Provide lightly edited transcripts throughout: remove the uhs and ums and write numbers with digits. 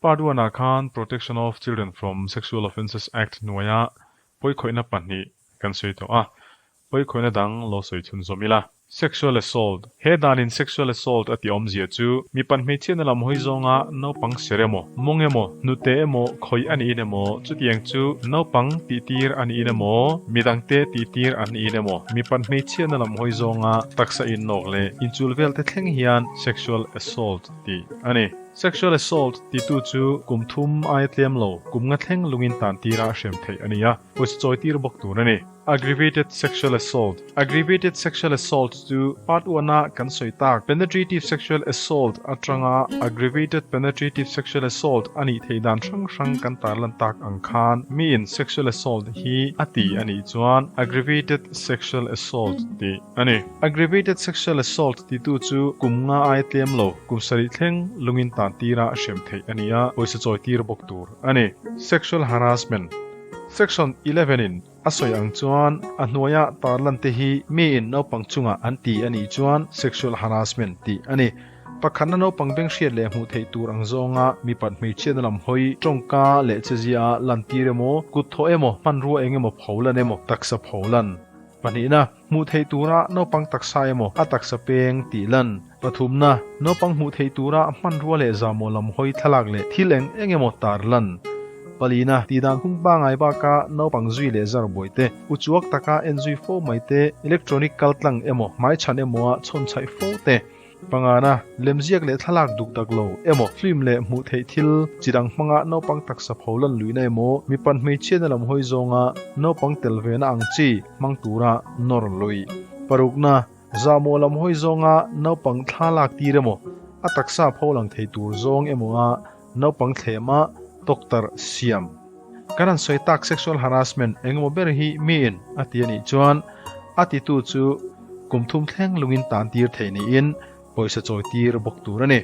Part one ah khan Protection of Children from Sexual Offences Act hnuaia pawikhawihna pahnih kan sawi tawh a, pawikhawihna dang lo sawi chhunzawm ila. Sexual assault, He danin sexual assault a tih awmzia chu mipat hmeichhiatna lam hawi zawnga naupang ser emaw, mawng emaw, hnute emaw khawih a niin emaw, chutiang chu naupang tihtir a niin emaw, midangte tihtir an niin emaw, mipat hmeichhiatna lam hawi zawnga taksa innawk leh inchul velte thleng hian sexual assault tih a ni. Sexual assault titu chu kum thum aia tlem lo, kum nga thleng lungin tan tira hrem theih a ni a, pawisa chawi tir bawk tur a ni. Aggravated sexual assault, Aggravated sexual assault chu part one a kan sawi tak penetrative sexual assault atanga aggravated penetrative sexual assault a nih theih dan hrang hrang kan tarlan tak ang khan miin sexual assault hi a ti a nih chuan aggravated sexual assault tih a ni. Aggravated sexual assault titu chu kum nga aia tlem lo, kum sarih thleng lungin tan tira hrem theih a ni a, pawisa chawi tir bawk tur a ni. Sexual harassment, Section 11 in a sawi ang chuan a hnuaia tarlan te hi miin naupang chungah an ti a nih chuan sexual harassment tih a ni. Pakhatna naupang beng hriat leh hmuh theih tur ang zawnga mipat hmeichhiatna lam hawi tawngka leh chezia lantir emaw, kut thawh emaw, hmanrua eng emaw pholan emaw, taksa pholan. Pahnihna, hmuh theih tura naupang taksa emaw a taksa peng tih lan. Pathumna, naupang hmuh theih tura hmanrua leh zahmawh lam hawi thlalak leh thil eng eng emaw tar lan. Palina, tihdan hung pangai baka naupang zui leh zar buai te, uchuak taka en zui fo mai te, electronic kaltlang emaw hmaichhan emawa chhawnchhaih fo te. Pangana, lemziak leh thlalak duk dak lo emaw, film leh hmuh theih thil chi dang hmanga naupang taksa pho lan luihna emaw, mipat hmeichhiatna lam hawi zawnga naupang tel vena ang chi hmang tura nawr luih. Parukna, zahmawh lam hawi zawnga naupang thla lak tir emaw, a taksa pho lang thei tur zawng emawa naupang thlema doctor siam. Kan han sawi tak sexual harassment engemaw ber hi miin a ti a nih chuan a titu chu kum thum thleng lungin tan tir thei niin pawisa chawi tir bawk tur a ni.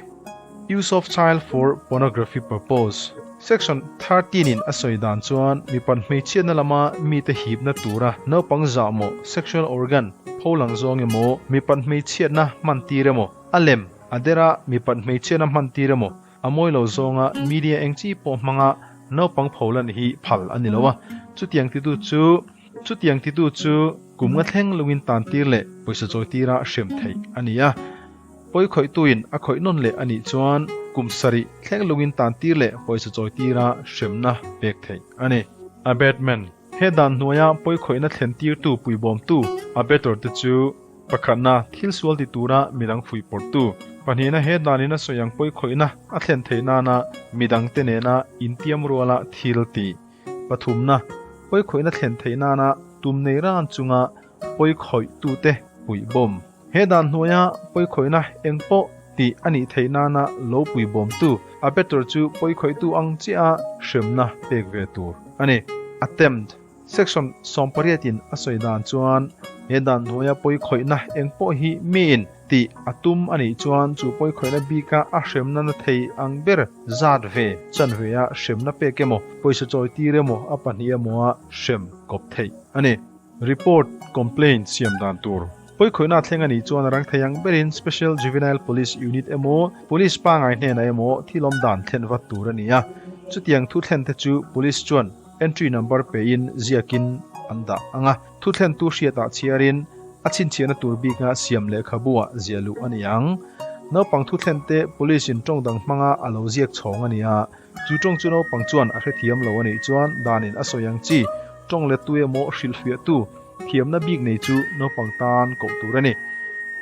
Use of child for pornography purpose, Section 13 in a sawi dan chuan mipat hmeichhiatna lama mite hipna tura naupang zahmawh sexual organ pholang zawng emaw mipat hmeichhiatna hman tir emaw a lem a dera mipat hmeichhiatna hman tir emaw A mawi lo zawnga media eng chi pawh hmanga naupang pho lan hi phal a ni lo a, chutiang titu chu chutiang titu chu kum nga thleng lungin tan tir leh pawisa chawi tira hrem theih a ni a. Pawi khawihtuin a khawih nawn leh a nih chuan kum sarih thleng lungin tan tir leh pawisa chawi tira hremna pek theih a ni. Abetment, He dan hnuaia pawi khawihna thlen tirtu puibawmtu, abetor, te chu Pakhatna, thil sual ti tura midang fuih pawrhtu. Pahnihna, he danin a sawi ang pawi khawihna a thlen theih nana midangte nena intiam ruala thil ti. Pathumna, pawi khawihna thlen theih nana tum nei ran chunga pawi khawihtute puih bawm. He dan hnuaia pawi khawihna eng pawh tih a nih theih nana lo pui bawmtu, a better chu pawi khawihtu ang chiaha hremna pek ve tur a ni. Attempt. Section 18 in a sawi dan chuan he dan hnuaia pawi khawihna eng pawh hi miin tih a tum a nih chuan chu pawi khawihna bika a hremna na thei ang ber zat ve chanve a hremna pek emaw pawisa chawi tir emaw a pahnih emaw a hrem kawp theih a ni. Report, Complaint, siam dan tur. Pawi khawihna thleng a nih chuan a rang thei ang berin Special Juvenile Police Unit emaw Police pangai hnenah emaw thil awm dan thlen vat tur a ni a. Chutiang thu thlen te chu Police chuan Entry number pein ziakin an dah ang a, thuthlentu hriatah chhiarin a chhinchhiahna tur bika siam lehkhabuah ziah luh a ni ang. Naupang thuthlente police in tawng dang hmanga a lo ziak chhawng a ni a, chu tawng chu naupang chuan a hrethiam lo a nih chuan danin a sawi ang chi tawng lettu emaw hrilhfiahtu thiamna bik nei chu naupang tan koh tur a ni.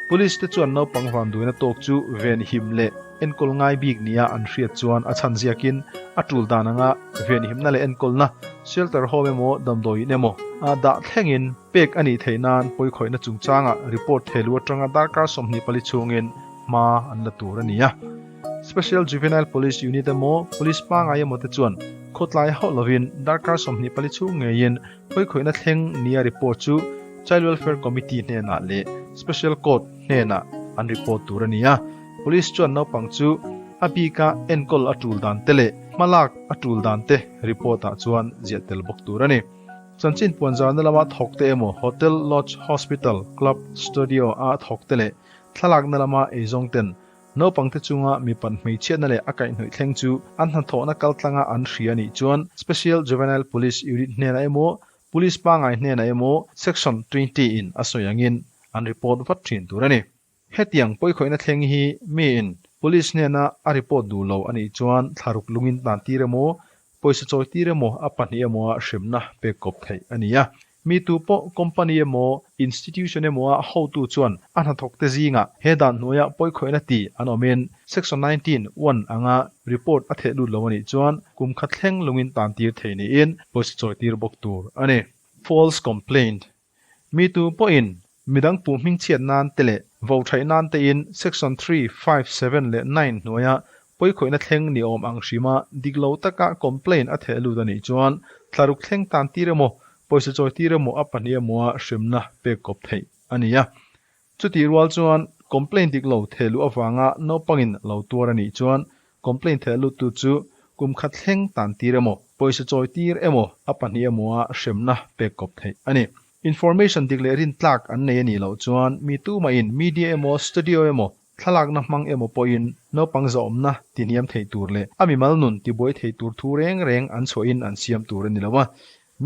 Police te chuan naupang vanduaina tawk chu venhim leh enkawl ngai bik nia an hriat chuan a chhan ziakin a tul dan anga venhimna leh enkawlna shelter home emaw damdawiin emaw a dah thlengin pek a nih theih nan pawikhawihna chungchangah report thehlu atanga darkar 24 chhungin hma an la tur a ni a. Special Juvenile Police Unit emaw Police pangai emaw te chuan khawtlai hauh lovin darkar 24 chhung ngeiin Pawikhawihna thleng nia report chu Child Welfare Committee hnenah leh Special Court hnenah an report tur a ni a. Police chuan naupang chu a bika enkawl a tul dan te leh hmalak a tul dan te report ah chuan ziah tel bawk tur a ni. Chanchin puanzarna lama thawk te emaw Hotel, Lodge, Hospital, Club, Studio a thawk te leh thlalakna lama eizawng ten. Naupangte chunga mipat hmeichhiatna leh a kaihhnawih thleng chu an hnathawhna kaltlanga an hria anih chuan Special Juvenile Police Unit hnenah emaw Police pangngai hnenah emaw Section 20 in a sawi angin an report vat thin tur a ni. Hetiang pawikhawihna thleng hi miin Police hnena a report duh lo anih chuan thlaruk lungin tan tir emaw pawisa chawi tir emaw a pahnih emaw a hremna pek kawp theih a ni a. Mi tu pawh company emaw institution emaw a hotu chuan a hnathawk te zingah he dan hnuaia pawikhawihna ti an awmin Section 19, one anga report a theh lut lo anih chuan kum khat thleng lungin tan tir thei niin pawisa chawi tir bawk tur a ni. False complaint Mi tu pawhin midang puh hmingchhiat nan te leh vo thaih nan tein Section 3, 5, 7 leh 9 hnuaia pawikhawihna thleng ni awm ang hrima dik lo taka complaint a theh lut a nih chuan thlaruk thleng tan tir emaw, pawisa chawi tir emaw a pahnih emaw a hremna pek kawp theih a ni a. Chutih rual chuan complaint dik lo theh luh avanga naupangin lo tuar a nih chuan complaint theh luttu chu kum khat thleng tan tir emaw, pawisa chawi tir emaw, a pahnih emaw a hremna pek kawp theih a ni. Information dik leh rintlak an nei a nih loh chuan mi tumahin media emaw, studio emaw, thlalakna hmang emaw pawhin naupang zahawmna tihniam thei tur leh a mimal nun tibuai thei tur thu reng reng an chhuahin an siam tur a ni lo a.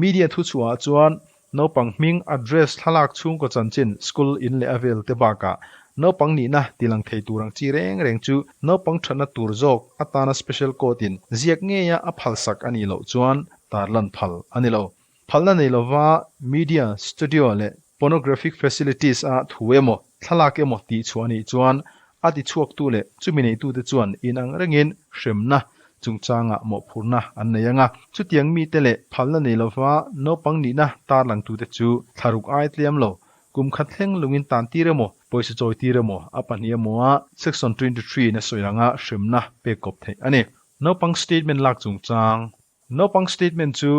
Media thuchhuahah chuan naupang hming, address, thlalak chhungkaw chanchin, school in leh a vel te bakah naupang nihna tilang thei tur ang chi reng reng chu naupang thatna tur zawk atana special court in ziak ngeia a phalsak a nih loh chuan tarlan phal a ni lo. Phalna nei lova media, studio leh pornographic facilities a thu emaw, thlalak emaw tih chhuah a nih chuan a tichhuaktu leh chumi neitute chuan inang rengin hremna chungchangah mawhphurhna an nei ang a. Chutiang mite leh phalna nei lova naupang nihna tarlangtute chu thlaruk ai tlem lo, kum khat thleng lungin tan tir emaw, pawisa chawi tir emaw, a pahnih emaw a Section 23 in a sawi anga hremna pek kawp theih a ni. Naupang statement lak chungchang. Naupang statement chu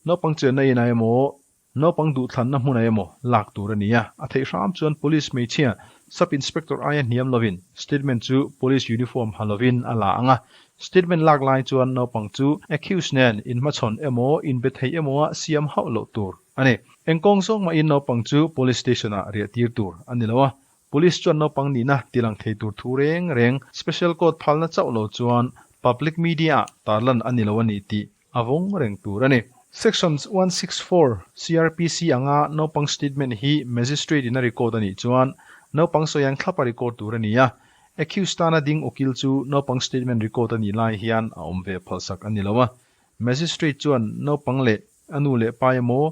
naupang chenna inah emaw, naupang duhthlanna hmunah emaw lak tur a ni a. A theih hram chuan Police hmeichhia Sub Inspector aia hniam lovin statement chu Police uniform ha lovin a la ang a. Statement lak lai chuan naupang chu accused nen inhmachhawn emaw, inbe thei emaw a siam hauh loh tur a ni. Eng kawng zawng mahin naupang chu Police Station-ah riah tir tur a ni lo a. Police chuan naupang nihna tilang thei tur thu reng reng Special Court phalna chauh lo chuan Public Media-ah tarlan a ni lo a ni tih a vawng reng tur a ni. Sections 164 CrPC anga naupang statement hi Magistrate in a record a nih chuan naupang sawiang thlapa record tur a ni a, accused tana ding ukil chu naupang statement record a nih lai hian a awm ve phalsak a ni lo a. Magistrate chuan naupang leh A nu leh pa emaw,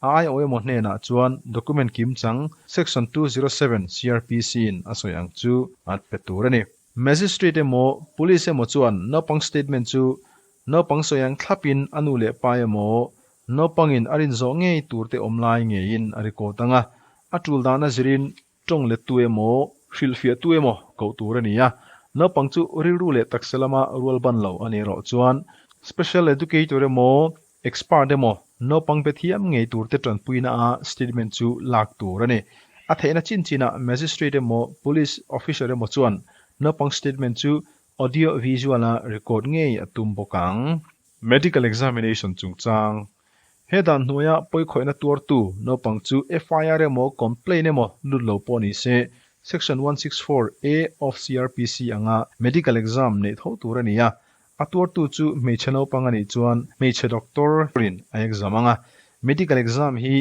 a aiawh emaw hnenah chuan document kim chang Section 207 CrPC in a sawi ang chu an pe tur a ni. Magistrate emaw, Police emaw chuan naupang statement chu naupang sawi ang thlapin a nu leh pa emaw, naupangin a rin zawh ngei turte awm lai ngeiin a record ang a, a tul dana zirin tawng lettu emaw, hrilhfiahtu emaw koh tur a ni a, naupang chu rilru leh taksa lama rual ban lo a nih erawh chuan Special Educator emaw, Expert emaw, naupang be thiam ngei turte tanpuina a statement chu lak tur a ni. A theihna chin chinah Magistrate emaw, Police Officer emaw chuan naupang statement chu Audio Visual a record ngei a tum bawk ang. Medical Examination chungchang He dan hnuaia pawikhawihna tuartu naupang chu FIR emaw complaint emaw lut lo pawh ni se, Section 164 A of CrPC anga medical exam neih tho tur a ni a. A tuartu chu hmeichhe naupang a nih chuan hmeichhe doctor in a exam ang a. Medical exam hi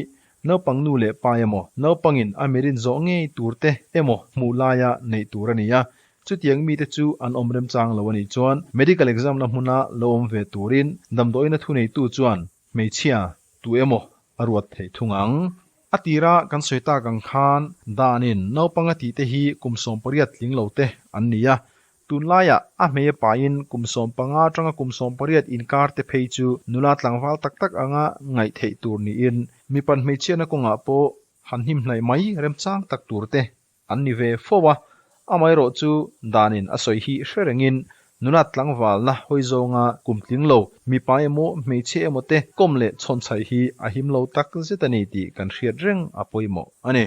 naupang nu leh pa emaw, naupangin a mirin zawh ngei tur te emaw hmuh laia neih tur a ni a. Chutiang mite chu an awm remchang lo a nih chuan medical exam na hmuna lo awm ve turin damdawiina thuneitu chuan hmeichhia tu emaw a ruat theih thung ang. A tira kan sawi tak ang khan danin naupang a tihte hi kum 18 tling lo te an ni a, tunlaiah a hmei a pain kum 15 atanga kum 18 inkar te phei chu nula tlangval tak tak anga ngaih theih tur niin mipan hmeichhiatna kawngah pawh han hnim hnaih mai remchang tak tur te an ni ve fo a, amaherawh chu danin a sawi hi hre rengin nula tlangvalna hawi zawnga kum tling lo, mipa emaw hmeichhia emaw te kawm leh chhawnchhaih hi a him lo tak zet a ni tih kan hriat reng a pawimawh a ni.